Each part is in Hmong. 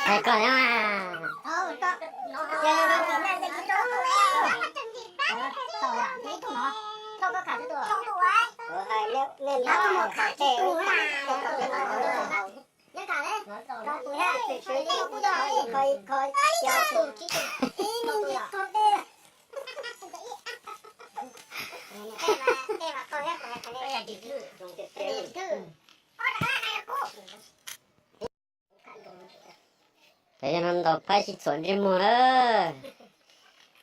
Hais koj na. Ces yog no ntaus phab sib txhuam ntsej muag na.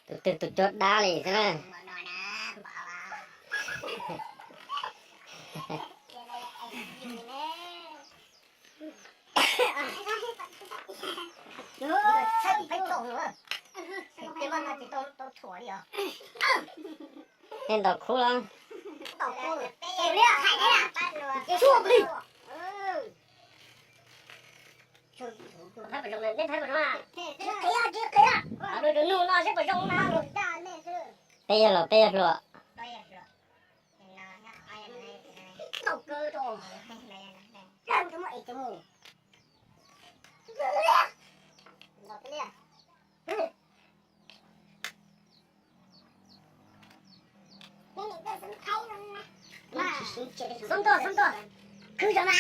Tus twg tus cuag dab li xwb na. Nej ntaus khub los? Peb yog los peb yog hluas? Xub ntuj, xub ntuj, khwv zoo na.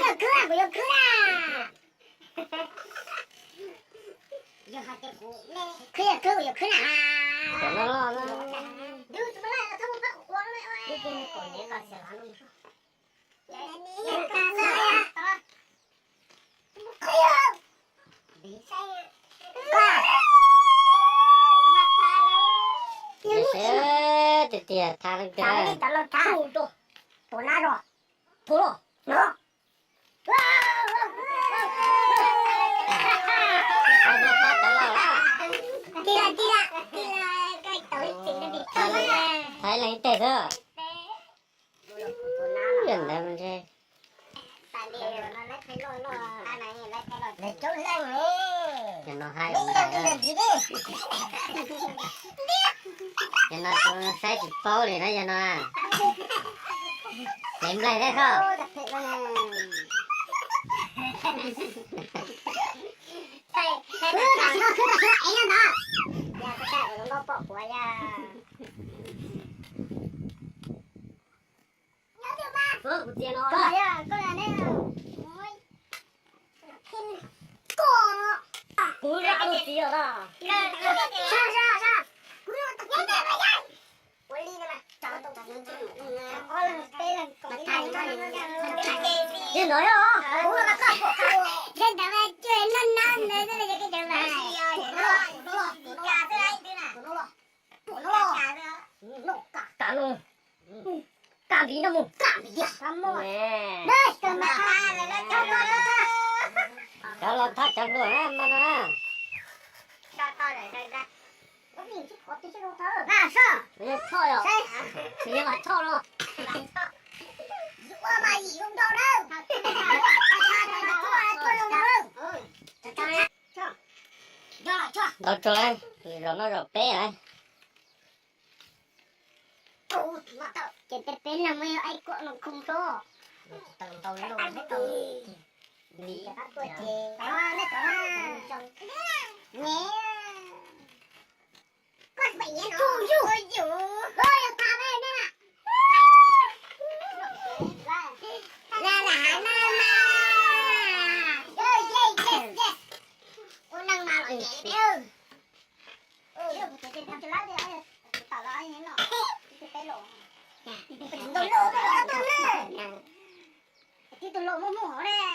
Khwv, kuv yuav khwv na. Khwv, kuv yuav khwv na. Yog tiag tiag, thav leej twg? Thav leej teg xwb. Ntawd ntshe Coob leej, yog no hais, yog no saib tsis paub li na, yog no. Lev nplaig thiab koj. Kuv zaj lus txiv os. Li no yog. Kam no, kam viv no mus. Cov laus thab cov hluas na, mas no na. Tsis yog vam choj los. Ntaus tsuag, zaum no zaum peb lawm. Ces peb peb leeg muaj ib koom no khoo hlo.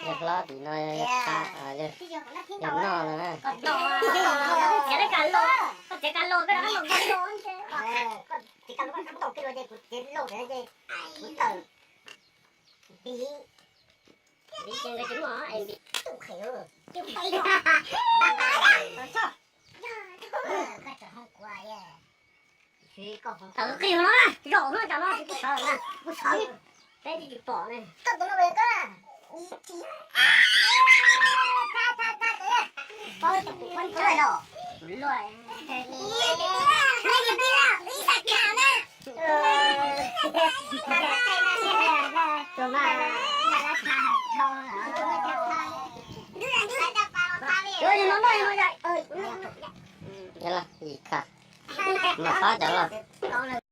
Yawg hlob tim no yog noj no na. Tawm qig no, zaum no, cov no tsis sawv na, kuv sawv, peb tsis pom ne. Yog los, yim kha, mas qab cov los.